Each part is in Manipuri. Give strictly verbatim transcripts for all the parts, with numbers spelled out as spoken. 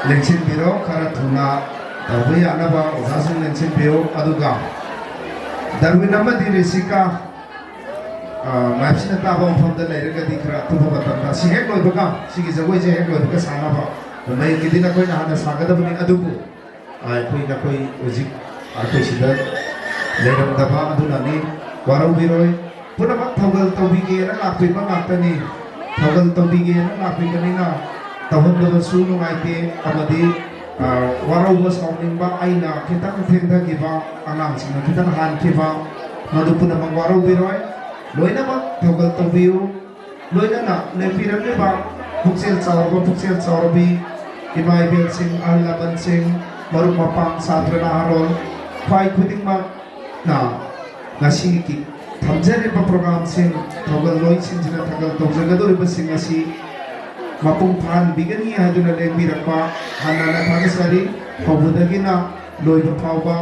ꯂꯦꯡꯁꯤꯟꯕꯤꯔꯣ, ꯈꯔ ꯊꯨꯅ ꯇꯧꯕ ꯌꯥꯅꯕ ꯑꯣꯖꯥꯁꯤꯡ ꯂꯦꯡꯁꯤꯟꯕꯤꯌꯨ꯫ ꯑꯗꯨꯒ ꯗꯥꯔꯋꯤꯟ ꯑꯃꯗꯤ ꯔꯤꯁꯤꯀꯥ, ꯑ, ꯃꯥꯏꯞꯁꯤꯅ ꯇꯥꯕ ꯃꯐꯝꯗ ꯂꯩꯔꯒꯗꯤ ꯈꯔ ꯑꯊꯨꯕ ꯃꯇꯝꯗ, ꯁꯤ ꯍꯦꯛ ꯂꯣꯏꯕꯒ, ꯁꯤꯒꯤ ꯖꯒꯣꯏꯁꯦ ꯍꯦꯛ ꯂꯣꯏꯕꯒ ꯁꯥꯅꯕ꯫ ꯃꯌꯦꯛꯀꯤꯗꯤ ꯅꯈꯣꯏꯅ ꯍꯥꯟꯅ ꯁꯥꯒꯗꯕꯅꯤ, ꯑꯗꯨꯕꯨ, ꯑ, ꯑꯩꯈꯣꯏ, ꯅꯈꯣꯏ ꯍꯧꯖꯤꯛ ꯑꯩꯈꯣꯏ ꯁꯤꯗ ꯂꯩꯔꯝꯗꯕ ꯑꯗꯨꯅꯅꯤ, ꯋꯥꯔꯧꯕꯤꯔꯣꯏ꯫ ꯄꯨꯝꯅꯃꯛ ꯊꯧꯒꯜ ꯇꯧꯕꯤꯒꯦꯅ ꯂꯥꯛꯄꯤꯕ ꯉꯥꯛꯇꯅꯤ꯫ ꯊꯧꯒꯜ ꯇꯧꯕꯤꯒꯦꯅ ꯂꯥꯛꯄꯤꯕꯅꯤꯅ ꯇꯧꯍꯟꯗꯕꯁꯨ ꯅꯨꯡꯉꯥꯏꯇꯦ, ꯑꯃꯗꯤ, ꯑ, ꯋꯥꯔꯧꯕ ꯁꯥꯎꯅꯤꯡꯕ, ꯑꯩꯅ ꯈꯤꯇꯪ ꯊꯦꯡꯊꯈꯤꯕ, ꯑꯉꯥꯡꯁꯤꯡꯅ ꯈꯤꯇꯪ ꯍꯥꯟꯈꯤꯕ, ꯃꯗꯨ ꯄꯨꯝꯅꯃꯛ ꯋꯥꯔꯧꯕꯤꯔꯣꯏ꯫ ꯂꯣꯏꯅꯃꯛ ꯊꯧꯒꯜ ꯇꯧꯕꯤꯌꯨ꯫ ꯂꯣꯏꯅꯅ ꯂꯦꯡꯕꯤꯔꯛꯂꯤꯕ ꯄꯨꯛꯆꯦꯜ ꯆꯥꯎꯔꯕ, ꯄꯨꯛꯆꯦꯜ ꯆꯥꯎꯔꯕꯤ ꯏꯃꯥ ꯏꯕꯦꯜꯁꯤꯡ, ꯑꯍꯜ ꯂꯃꯟꯁꯤꯡ, ꯃꯔꯨꯞ ꯃꯄꯥꯡ, ꯁꯥꯇ꯭ꯔ ꯅꯍꯥꯔꯣꯜ, ꯈ꯭ꯋꯥꯏ ꯈꯨꯗꯤꯡꯃꯛꯅ ꯉꯁꯤꯒꯤ ꯊꯝꯖꯔꯤꯕ ꯄ꯭ꯔꯣꯒ꯭ꯔꯥꯝꯁꯤꯡ, ꯊꯧꯒꯜ ꯂꯣꯏꯁꯤꯡꯁꯤꯅ ꯊꯧꯒꯜ ꯇꯧꯖꯒꯗꯧꯔꯤꯕꯁꯤꯡ ꯑꯁꯤ ꯃꯄꯨꯡ ꯐꯥꯍꯟꯕꯤꯒꯅꯤ ꯍꯥꯏꯗꯨꯅ ꯂꯦꯡꯕꯤꯔꯛꯄ ꯍꯟꯅ ꯍꯟꯅ ꯊꯥꯒꯠꯆꯔꯤ꯫ ꯍꯧꯕꯗꯒꯤꯅ ꯂꯣꯏꯕ ꯐꯥꯎꯕ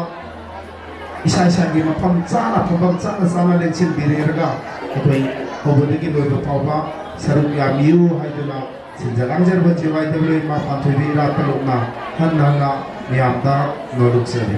ꯏꯁꯥ ꯏꯁꯥꯒꯤ ꯃꯐꯝ ꯆꯥꯅ, ꯐꯝꯐꯝ ꯆꯥꯅ ꯆꯥꯅ ꯂꯦꯡꯁꯤꯟꯕꯤꯔꯦꯔꯒ ꯑꯩꯈꯣꯏ ꯍꯧꯕꯗꯒꯤ ꯂꯣꯏꯕ ꯐꯥꯎꯕ ꯁꯔꯨꯛ ꯌꯥꯕꯤꯌꯨ ꯍꯥꯏꯗꯨꯅ ꯁꯤꯟꯖ ꯂꯥꯡꯖꯔꯕ ꯖꯦ ꯋꯥꯏ ꯗꯕ꯭ꯂꯤꯎ ꯏꯃꯥ ꯄꯥꯟꯊꯣꯏꯕꯤ ꯏꯔꯥꯠ ꯇꯔꯨꯛꯅ ꯍꯟꯅ ꯍꯟꯅ ꯃꯤꯌꯥꯝꯗ ꯅꯣꯂꯨꯛꯆꯔꯤ꯫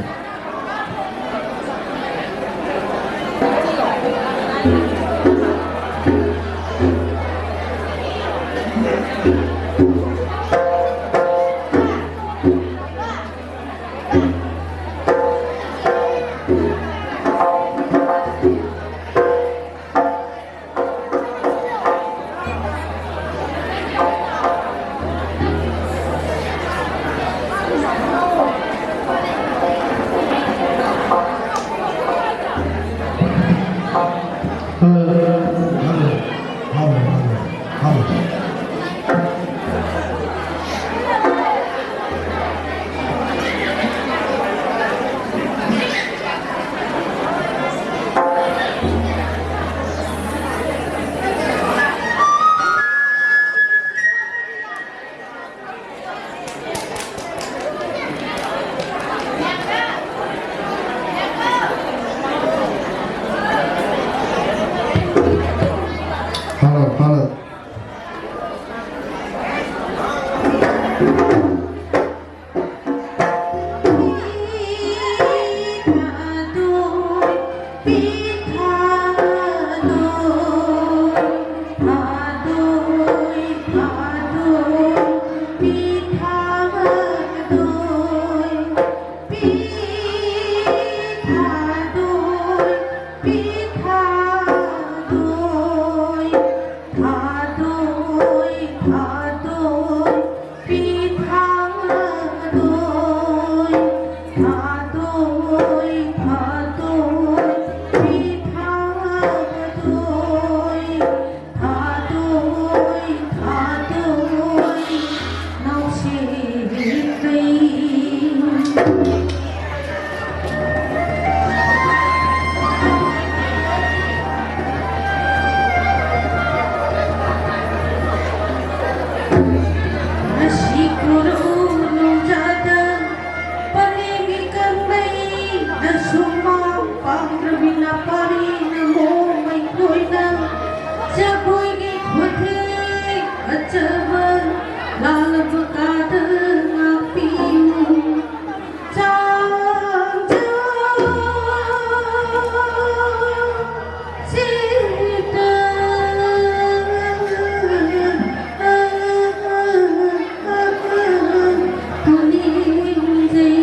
ꯕꯤꯅꯥꯄꯥꯔꯤ ꯅꯃꯣ ꯃꯩꯈꯣꯏꯅ ꯖꯒꯣꯏꯒꯤ ꯈꯨꯊꯦꯡ ꯐꯖꯕ ꯂꯥꯜꯂꯕ ꯀꯥꯗ ꯉꯥꯛꯄꯤꯌꯨ꯫ ꯆꯥꯡꯖ ꯁꯤꯗ ꯄꯨꯛꯅꯤꯡꯖꯩ꯫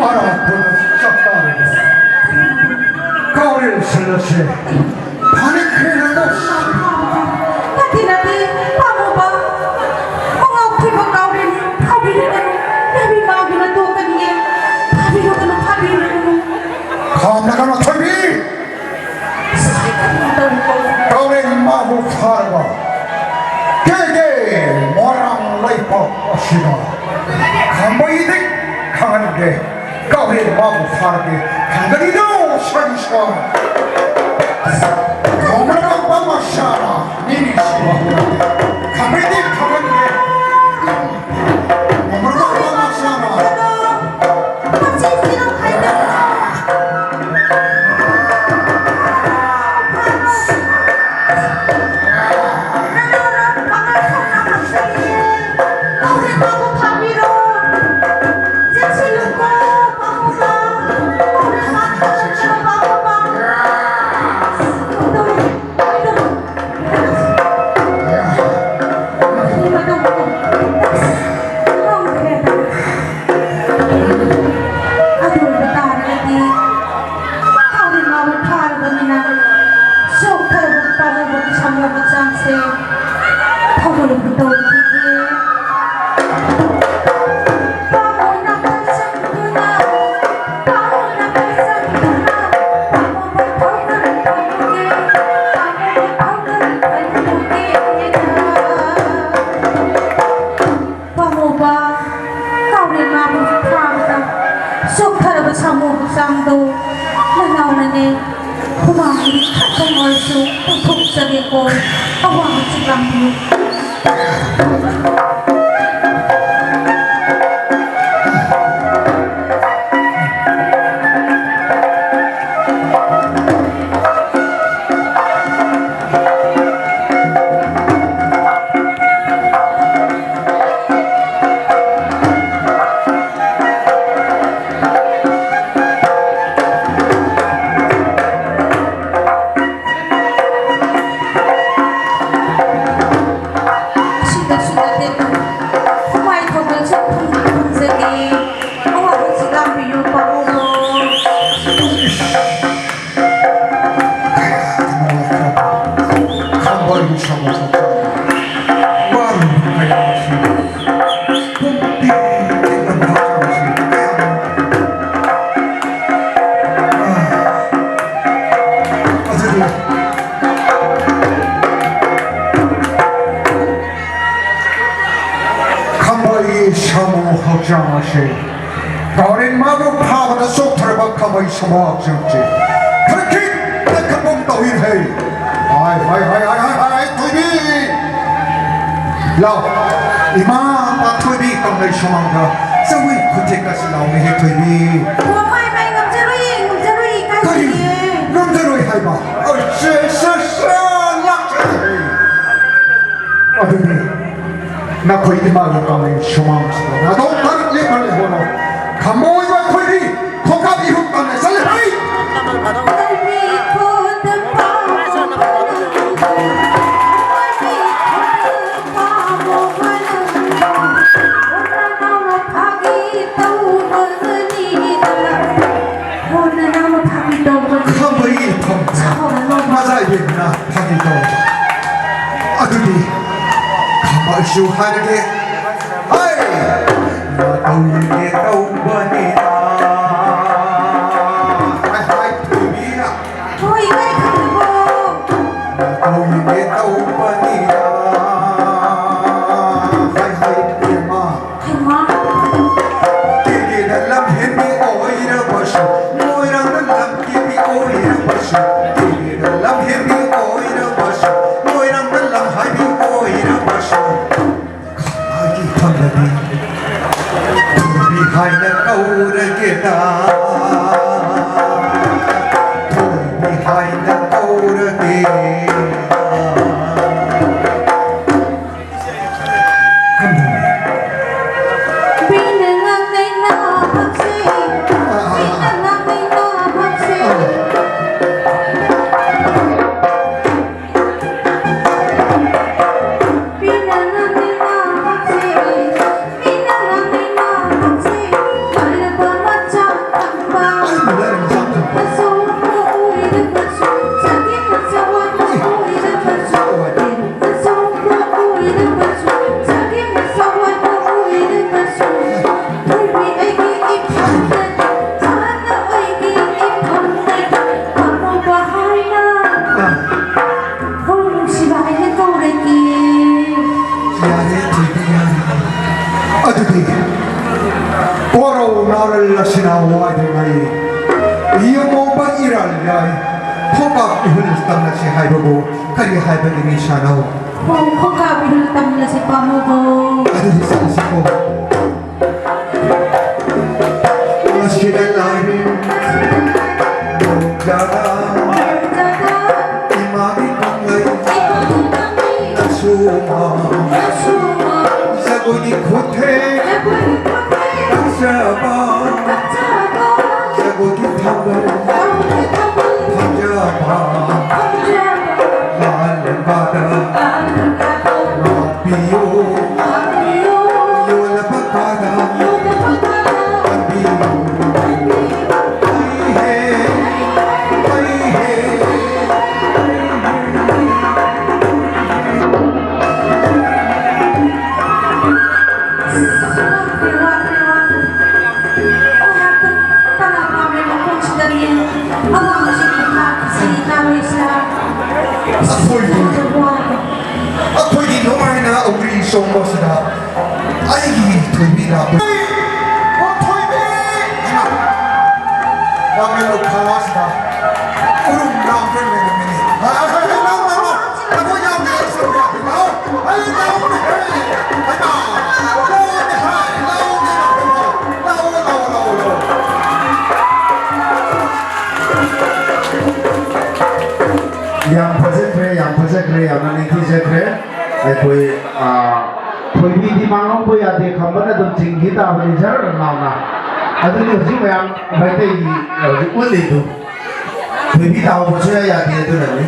ꯑꯔꯥꯞꯄꯗ ꯆꯥꯛꯇꯥꯔꯕ ꯀꯥꯎꯔꯦꯜ ꯁꯤꯜꯂꯁꯦ꯫ ꯐꯅꯦꯛ ꯈꯔ ꯅꯠꯇꯦ, ꯅꯠꯇꯦ, ꯄꯥꯝꯃꯨꯕ꯫ ꯃꯉꯥꯎ ꯊꯤꯕ ꯀꯥꯎꯔꯦꯜꯅꯤ꯫ ꯐꯥꯕꯤꯔꯒꯅꯨ꯫ ꯂꯩꯕꯤ ꯃꯥꯡꯗꯨꯅ ꯇꯣꯛꯀꯅꯤꯌꯦ꯫ ꯐꯥꯕꯤꯔꯒꯅꯨ, ꯐꯥꯕꯤꯔꯒꯅꯨ꯫ ꯈꯥꯝꯂꯒꯅꯨ ꯊꯣꯏꯕꯤ꯫ ꯀꯥꯎꯔꯦꯟ ꯃꯥꯕꯨ ꯐꯥꯔꯕ ꯀꯦꯒꯦ ꯃꯣꯏꯔꯥꯡ ꯂꯩꯄꯥꯛ ꯑꯁꯤꯅ ꯈꯪꯕꯩꯗꯤ ꯈꯪꯍꯟꯒꯦ꯫ ꯀꯥꯎꯔꯦꯟ ꯃꯥꯕꯨ ꯐꯥꯔꯒꯦ ꯈꯪꯒꯅꯤꯗꯣ ꯁꯟꯁꯥ꯫ ꯅꯣꯡꯃꯅ ꯃꯄꯥ ꯃꯁꯥꯅ ꯅꯤꯅꯤ ꯁꯤꯕ ꯈꯪꯕꯩꯗꯤ ꯈꯪꯍꯟꯒꯦ꯫ ꯑꯗꯨ ꯑꯣꯏꯕ ꯇꯥꯔꯒꯗꯤ ꯊꯧꯔꯤ ꯉꯥꯎꯕ ꯐꯥꯔꯕꯅꯤꯅ ꯆꯣꯛꯊꯔꯕ ꯄꯥꯝꯃꯨꯕꯒꯤ ꯁꯥꯃꯨ ꯍꯛꯆꯥꯡꯁꯦ ꯊꯧꯒꯠꯂꯨꯕ ꯇꯧꯈꯤꯒꯦ꯫ ꯄꯥꯝꯃꯨꯅ ꯀꯔꯤ ꯆꯪꯗꯨꯅ, ꯄꯥꯝꯃꯨꯅ ꯀꯔꯤ ꯆꯪꯗꯨꯅ, ꯄꯥꯝꯃꯨꯕ ꯊꯧꯒꯠꯂꯨꯕ ꯇꯧꯈꯤꯒꯦ, ꯄꯥꯝꯃꯨꯕ ꯊꯧꯒꯠꯂꯨꯕ ꯇꯧꯈꯤꯒꯦ꯫ ꯄꯥꯝꯃꯨꯕ ꯀꯥꯎꯔꯦꯟ ꯃꯥꯕꯨ ꯐꯥꯕꯗ ꯆꯣꯛꯊꯔꯕ ꯁꯥꯃꯨ ꯍꯛꯆꯥꯡꯗꯣ ꯅꯅꯥꯎꯅꯅꯦ ꯍꯨꯃꯥꯡꯒꯤ ꯈꯛꯇꯪ ꯑꯣꯏꯔꯁꯨ ꯄꯨꯊꯣꯛꯆꯒꯦꯀꯣ꯫ ꯑꯋꯥꯕ ꯆꯤꯛꯂꯥꯡꯕꯤꯌꯨ꯫ ꯁꯤꯗ, ꯁꯤꯗ ꯇꯦꯛ ꯑꯗꯨꯗꯤ ꯈꯝꯕꯒꯤ ꯁꯥꯃꯨ ꯍꯛꯆꯥꯡ ꯑꯁꯤ ꯀꯥꯎꯔꯦꯟ ꯃꯥꯕꯨ ꯐꯥꯕꯗ ꯆꯣꯛꯊꯔꯕ ꯈꯝꯕꯒꯤ ꯁꯥꯃꯨ ꯍꯛꯆꯥꯡꯁꯤ ꯈꯔ ꯈꯤꯇ ꯈꯪꯕꯒꯨꯝ ꯇꯧꯏꯅꯦ꯫ ꯍꯥꯏ, ꯍꯥꯏ, ꯍꯥꯏ, ꯍꯥꯏ, ꯍꯥꯏ, ꯍꯥꯏ, ꯊꯣꯏꯕꯤ! ꯂꯥꯎ, ꯏꯃꯥ ꯄꯥꯟꯊꯣꯏꯕꯤ ꯀꯪꯂꯩ ꯁꯨꯃꯥꯡꯗ ꯆꯪꯉꯨꯏ ꯈꯨꯠꯊꯦꯛ ꯑꯁꯤ ꯂꯥꯎꯅꯦꯍꯦ ꯊꯣꯏꯕꯤ꯫ ꯍꯣ, ꯃꯥꯏ, ꯃꯥꯏ, ꯉꯝꯖꯔꯣꯏꯌꯦ, ꯉꯝꯖꯔꯣꯏꯌꯦ, ꯀꯔꯤ? ꯏꯀꯥꯏꯖꯩꯌꯦ꯫ ꯉꯝꯖꯔꯣꯏ ꯍꯥꯏꯕ? ꯑꯩ ꯁꯦ, ꯁꯦ, ꯁꯦ, ꯂꯥꯛꯆꯔꯦ꯫ ꯑꯗꯨꯗꯤ ꯅꯈꯣꯏ ꯏꯃꯥꯒꯤ ꯀꯪꯂꯩ ꯁꯨꯃꯥꯡꯁꯤꯗ ꯅꯥꯗꯣꯡ ꯐꯔꯛ ꯂꯦꯞꯄ ꯂꯩꯍꯧꯔꯣ꯫ ꯈꯝꯕ ꯑꯣꯏꯕ ꯑꯩꯈꯣꯏꯗꯤ ꯈꯣꯡꯀꯥꯞ ꯏꯍꯨꯝ ꯇꯝꯅ ꯆꯠꯂꯦ ꯍꯩ! ꯈꯝꯕꯒꯤ ꯏꯐꯝꯗ ꯃꯆꯥ ꯏꯕꯦꯝꯃꯅ ꯐꯥꯒꯤ ꯇꯧꯔꯕ꯫ ꯑꯗꯨꯗꯤ ꯈꯝꯕ ꯑꯩꯁꯨ ꯍꯥꯏꯔꯒꯦ꯫ ꯍꯩ! ꯇꯧꯒꯦ ꯇꯧꯕꯅꯤꯗ꯫ ꯍꯥꯏ, ꯍꯥꯏ, ꯊꯣꯏꯕꯤꯅ꯫ ꯍꯣꯏ, ꯏꯀꯥꯏ ꯈꯪꯗꯕꯣ? ꯇꯧꯒꯦ ꯇꯧꯕꯅꯤꯗ꯫ ꯍꯥꯏ, ꯍꯥꯏ, ꯏꯕꯦꯝꯃ꯫ ꯍꯩꯃꯥ꯫ ꯇꯦꯔꯦꯗ ꯂꯝꯍꯦꯟꯕꯤ ꯑꯣꯏꯔꯕꯁꯨ, ꯃꯣꯏꯔꯥꯡꯗ ꯂꯝꯀꯦꯕꯤ ꯑꯣꯏꯔꯕꯁꯨ, ꯇꯦꯔꯦꯗ ꯂꯝꯍꯦꯟꯕꯤ ꯑꯣꯏꯔꯕꯁꯨ, ꯃꯣꯏꯔꯥꯡꯗ ꯂꯝꯍꯥꯏꯕꯤ ꯑꯣꯏꯔꯕꯁꯨ, ꯈꯝꯕꯒꯤ ꯐꯝꯂꯕꯤ ꯊꯣꯏꯕꯤ ꯍꯥꯏꯅ ꯀꯧꯔꯒꯦꯗ, ꯊꯣꯏꯕꯤ ꯍꯥꯏꯅ ꯀꯧꯔꯒꯦꯗ꯫ ꯈꯝꯕ꯫ ꯄꯤꯅ ꯉꯥꯡꯅꯩ ꯅꯍꯥꯛꯁꯦ, ꯄꯤꯅ ꯉꯥꯡꯅꯩ ꯅꯍꯥꯛꯁꯦ꯫ ꯊꯣꯏꯕꯤ ꯑꯩꯒꯤ ꯏꯐꯝꯗ, ꯁꯥꯟꯅ ꯑꯩꯒꯤ ꯏꯐꯝꯗ, ꯄꯥꯝꯃꯨꯕ ꯍꯥꯏꯅ꯫ ꯑꯥ꯫ ꯍꯣꯏ, ꯅꯨꯡꯁꯤꯕ ꯑꯩꯅ ꯀꯧꯔꯒꯦ꯫ ꯌꯥꯔꯦ, ꯊꯣꯏꯕꯤ, ꯌꯥꯔꯦ꯫ ꯑꯗꯨꯗꯤ ꯀꯣꯔꯧ ꯅꯥꯎꯔꯦꯜ ꯑꯁꯤꯅ ꯋꯥꯏꯗ꯭ꯔꯤꯉꯩ ꯌꯦꯡꯉꯣꯕ ꯏꯔꯥꯜ ꯌꯥꯏ꯫ ꯈꯣꯡꯀꯥꯞ ꯏꯍꯨꯜ ꯇꯝꯂꯁꯤ ꯍꯥꯏꯕꯕꯨ ꯀꯔꯤ ꯍꯥꯏꯕꯒꯤꯅꯤ ꯁꯥꯅꯧ? ꯈꯣꯡ-, ꯈꯣꯡꯀꯥꯞ ꯏꯍꯨꯜ ꯇꯝꯂꯁꯤ ꯄꯥꯝꯃꯨꯕ꯫ ꯑꯗꯨꯗꯤ ꯆꯠꯂꯁꯤꯀꯣ꯫ ꯉꯁꯤꯗ ꯂꯥꯏꯔꯦ ꯅꯣꯡꯖꯥꯗ ꯏꯃꯥꯒꯤ ꯀꯪꯂꯩ ꯅꯁꯨꯃ ꯖꯒꯣꯏꯒꯤ ꯈꯨꯠꯊꯦꯛ ꯐꯖꯕ ꯖꯒꯣꯏꯒꯤ ꯊꯥꯕꯜ ꯐꯖꯕ ꯂꯥꯜꯂꯝꯕꯗ ꯄꯤꯌꯣ꯫ ꯌꯣꯜꯂꯕ ꯀꯥꯗ ꯄꯥꯟꯕꯤꯌꯨ꯫ ꯍꯩ ꯍꯦ, ꯍꯩ ꯍꯦ꯫ ꯑꯩꯈꯣꯏꯒꯤ, ꯑꯩꯈꯣꯏꯒꯤ ꯅꯨꯡꯉꯥꯏꯅ ꯑꯧꯒ꯭ꯔꯤ ꯆꯣꯡꯕꯁꯤꯗ ꯑꯩꯒꯤ ꯊꯣꯏꯕꯤ ꯂꯥꯛꯄ꯫ ꯑꯣ, ꯊꯣꯏꯕꯤ! ꯍꯩꯃꯥ! ꯋꯥꯡꯂꯦꯟ ꯂꯨꯈꯥꯁꯤꯗ ꯎꯔꯨꯝ ꯂꯥꯡꯕ ꯂꯩꯔꯝꯃꯤꯅꯦ꯫ ꯑ, ꯑ, ꯑ, ꯂꯥꯎ, ꯂꯥꯎ, ꯂꯥꯎ꯫ ꯑꯩꯈꯣꯏ ꯌꯥꯎꯗꯦ, ꯑꯩ ꯁꯔꯨꯛ ꯌꯥꯗꯦ꯫ ꯂꯥꯎ꯫ ꯑꯩ ꯂꯥꯎꯅꯦ, ꯍꯩ! ꯍꯩꯃꯥ! ꯂꯥꯎꯅꯦ, ꯍꯩ! ꯂꯥꯎꯅꯦ, ꯂꯥꯎꯅꯦ꯫ ꯂꯥꯎ, ꯂꯥꯎ, ꯂꯥꯎ, ꯂꯥꯎ꯫ ꯌꯥꯝ ꯐꯖꯈ꯭ꯔꯦ, ꯌꯥꯝ ꯐꯖꯈ꯭ꯔꯦ, ꯌꯥꯝꯅ ꯅꯤꯡꯊꯤꯖꯈ꯭ꯔꯦ꯫ ꯑꯩꯈꯣꯏ, ꯑ, ꯊꯣꯏꯕꯤꯗꯤ ꯃꯥꯡꯍꯧꯕ ꯌꯥꯗꯦ, ꯈꯝꯕꯅ ꯑꯗꯨꯝ ꯆꯤꯡꯈꯤ ꯇꯥꯕꯅꯤ, ꯖꯔ ꯂꯥꯎꯅ꯫ ꯑꯗꯨꯅꯤ ꯍꯧꯖꯤꯛ ꯃꯌꯥꯝ ꯃꯩꯇꯩꯒꯤ ꯍꯧꯖꯤꯛ ꯎꯠꯂꯤꯗꯨ꯫ ꯊꯣꯏꯕꯤ ꯇꯥꯍꯧꯕ ꯁꯨꯡꯌꯥ ꯌꯥꯗꯦ, ꯑꯗꯨꯅꯅꯤ꯫